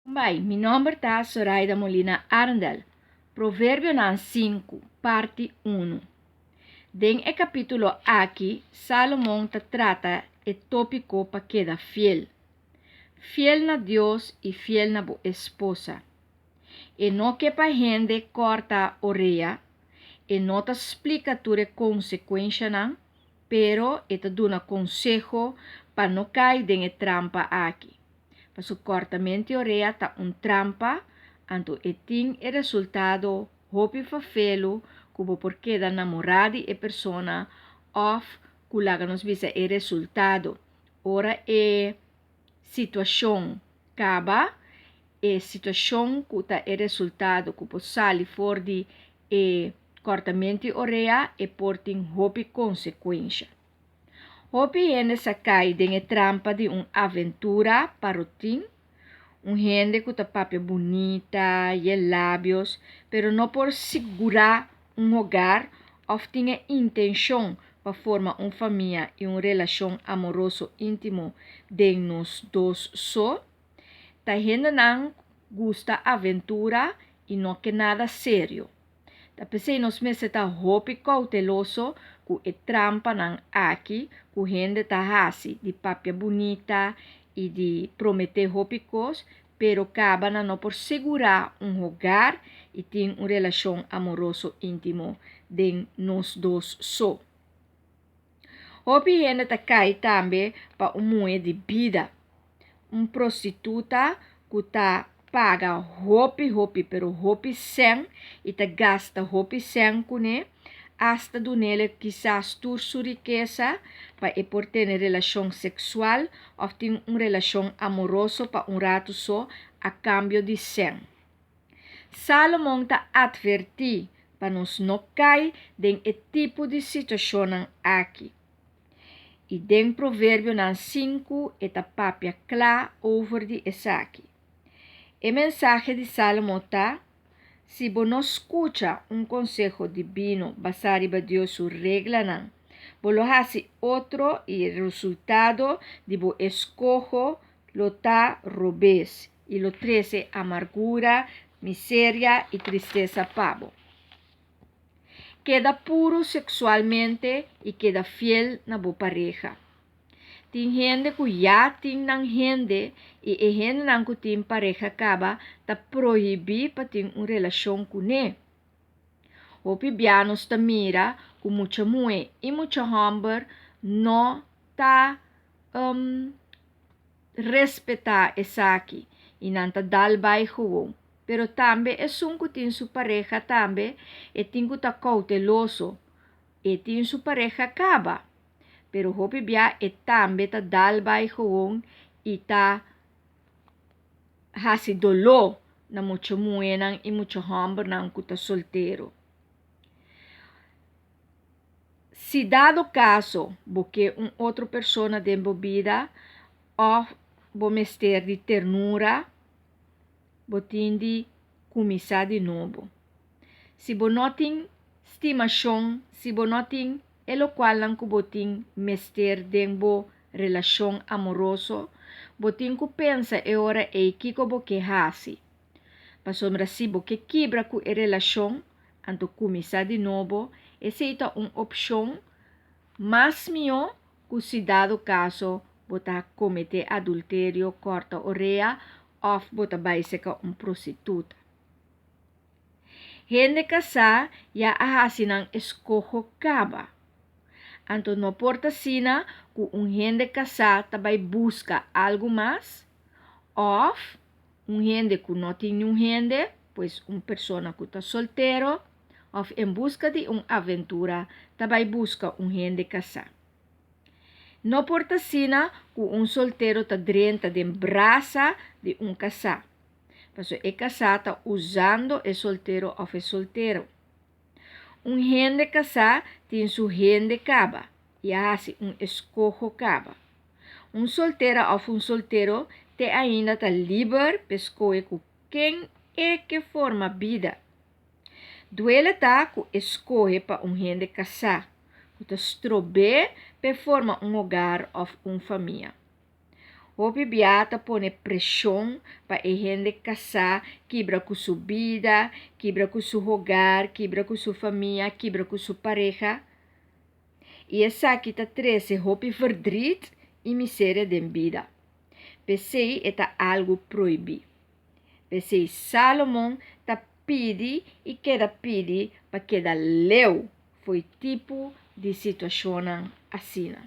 Bai, mi nomber ta Soraida Molina Arendel. Proverbionan 5, parti 1. Den e capítulo aki, Salomon ta trata e tópico pa keda fiel. Fiel na Dios i fiel na bo esposa. E no ke pa hende kòrta orea, e no ta splika tur e konsekuenshanan, pero e ta duna konseho pa no kai den e trampa aki. Paso kòrtament'i orea ta un trampa, anto e tin e resultado hopi fafelu ku bo por keda namorá di e persona òf ku laga nos bisa e resultado ora e situashon kaba, e situashon ku ta e resultado ku por sali for di e kòrtament'i orea e por tin hopi konsekuensha. Hopi hende sa kai den e trampa di un aventura parotin, un hende ku ta papia bunita, yen labios, pero no por sigurá un hogar òf tin e intenshon pa forma un famia i un relashon amoroso íntimo den nos dos so. Ta hendenan gusta aventura i no ke nada serio. Ta p'esei nos mester ta hopi kouteloso ku e trampanan aki ku hende ta hasi di papia bunita i di prometé hopi kos, pero kaba nan no por sigurá un hogar i tin un relashon amoroso íntimo den nos dos so. Hopi hende ta kai tambe pa un muhé di bida, un prostituta ku ta paga hopi hopi pero hopi sèn i ta gasta hopi sèn kuné, asta dunele kisas tur su rikesa pa e por tene relashon seksual òf tin un relashon amoroso pa un ratu so a kambio di sèn. Sálomon ta atvertí pa nos no kai den e tipo di situashonnan aki. I den Proverbionan 5 e ta papia kla over di esaki. E mensahe di Sálomon ta, Si bo no skucha un konseho dibino basá riba Dios su reglanan, bo lo hasi otro i e resultado di bo eskoho lo ta robes i lo trese amargura, miseria i tristesa pa bo. Keda puru seksualmente i keda fiel na bo pareha. Tin hende ku ya tin nan hende i e hendenan ku tin pareha kaba ta prohibí pa tin un relashon kuné. Hopi bia nos ta mira ku mucha muhé i mucha hòmber no ta respetá esaki i nan ta dal bai gewoon. Pero tambe esun ku tin su pareha tambe e tin ku ta kouteloso, e tin su pareha kaba, pero hopi bia e tambe ta dal bai gewoon i ta hasi doló na mucha muhénan i mucha hòmbernan ku ta soltero. Si dado kaso bo ke un otro persona den bo bida òf bo mester di ternura, bo tin di kuminsá di nobo. Si bo no tin stimashon, si bo no tin e lokualnan ku bo tin mester den bo relashon amoroso, bo tin ku pensa e ora ei kiko bo ke hasi. Pasobra si bo ke kibra ku e relashon, anto kuminsá di nobo, esei ta un opshon mas mihó ku si dado kaso bo ta kometé adulterio, kòrta orea òf bo ta bai seka un prostituta. Hende kasá ya a hasi nan eskoho kaba. Anto no por ta asina ku un hende kasá ta bai buska algu mas òf Un hende ku no tin niun hende, pues un persona ku ta soltero òf en buska di un aventura ta bai buska un hende kasá. No por ta asina ku un soltero ta drenta den brasa di un kasá, pasobra e kasá ta usando e soltero òf e soltero. Un hende kasá tin su hende kaba i a hasi un eskoho kaba. Un soltera òf un soltero te ainda ta liber p'e skohe ku ken e ke forma bida. Duele ta ku e skohe pa un hende kasá, ku ta strob'é p'e forma un hogar òf un famia. Hopi bia ta pone preshon pa e hende kasá kibra ku su bida, kibra ku su hogar, kibra ku su famia, kibra ku su pareha. I esaki ta trese hopi verdriet i miseria den bida. P'esei e ta algu prohibí. P'esei Salomon ta pidi i keda pidi pa keda leu fo'i tipo di situashonnan asina.